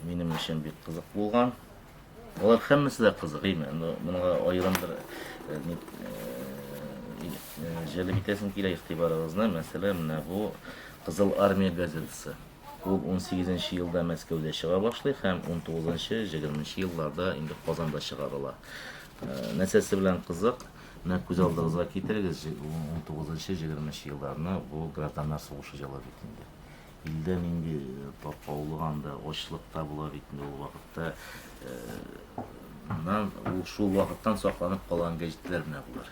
минем өчен бик кызык булган. Алар һәммәсе дә кызык, әйме? Но монга аерым бер ни җәлеп итәсем килә игътибарыгызны. Мәсәлән, менә бу Кызыл Армия газетасы. Ул 18 елда Мәскәүдә чыга башлый һәм 19-20 елларда инде Казанда чыгарыла. Нәрсәсе белән кызык? Менә күз алдыгызга китерегез, 19-20 елларны бу гражданнар сугышы җылы бит инде. Илдә нинди таркаулык анда, ачлык та була бит инде ул вакытта. Моннан ул шул вакыттан сакланып калган гәҗитләр менә болар.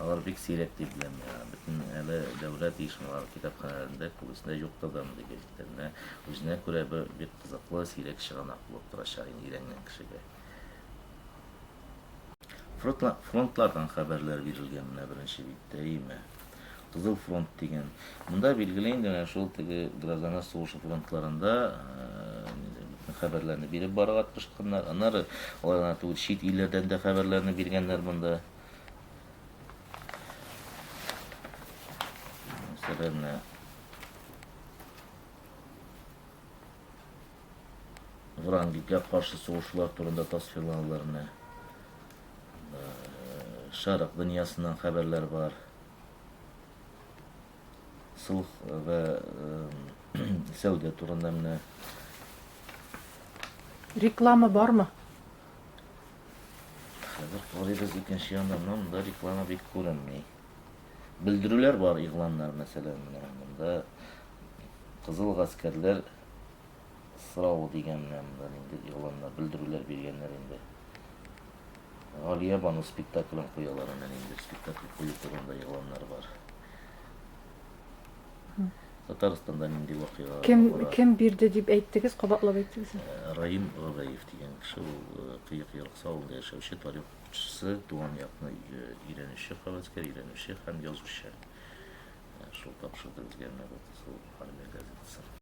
Алар бик сирәк дип беләм мин. Бөтен әле дәүләт оешмалары китапханәләрендә күбесендә юктыр да мондый гәҗитләр. Менә үзенә күрә бер бик кызыклы, сирәк чыганак булып торачак инде өйрәнгән кешегә. Фронтлардан хәбәрләр бирелгән менә беренче биттә, әйеме? Кызыл фронт дигән. Монда билгеле инде менә шул теге гражданнар сугышы фронтларында бөтен хәбәрләрне биреп барырга тырышканнар. Аннары алай гына түгел, чит илләрдән дә хәбәрләрне биргәннәр монда. Мәсәлән, менә Врангельгә каршы сугышулар турында тасвирланулар менә. Шәрык дөньясыннан хәбәрләр бар. Сылх вә сәүдә турында менә. Реклама бармы? Хәзер карыйбыз икенче янда. Менә монда реклама бик күренми. Белдерүләр бар, игъланнар, мәсәлән, менә монда Кызыл гаскәрләр сорау дигән менә монда нинди игъланнар, белдерүләр биргәннәр инде. Галия Бану спектаклен куялар әнә нинди спектакль кую турында игъланнар бар. Татарстанда нинди вакыйга Кем бара? кем бирде дип әйттегез, кабатлап әйттегез. Раим Гобәев дигән кеше, ул Кыек Ерыкса авылында яшәүче тарих укытучысы, туган якны өйрәнүче, һәвәскәр өйрәнүче һәм язучы. Шул тапшырды безгә менә бу Кызыл Армия газетасын.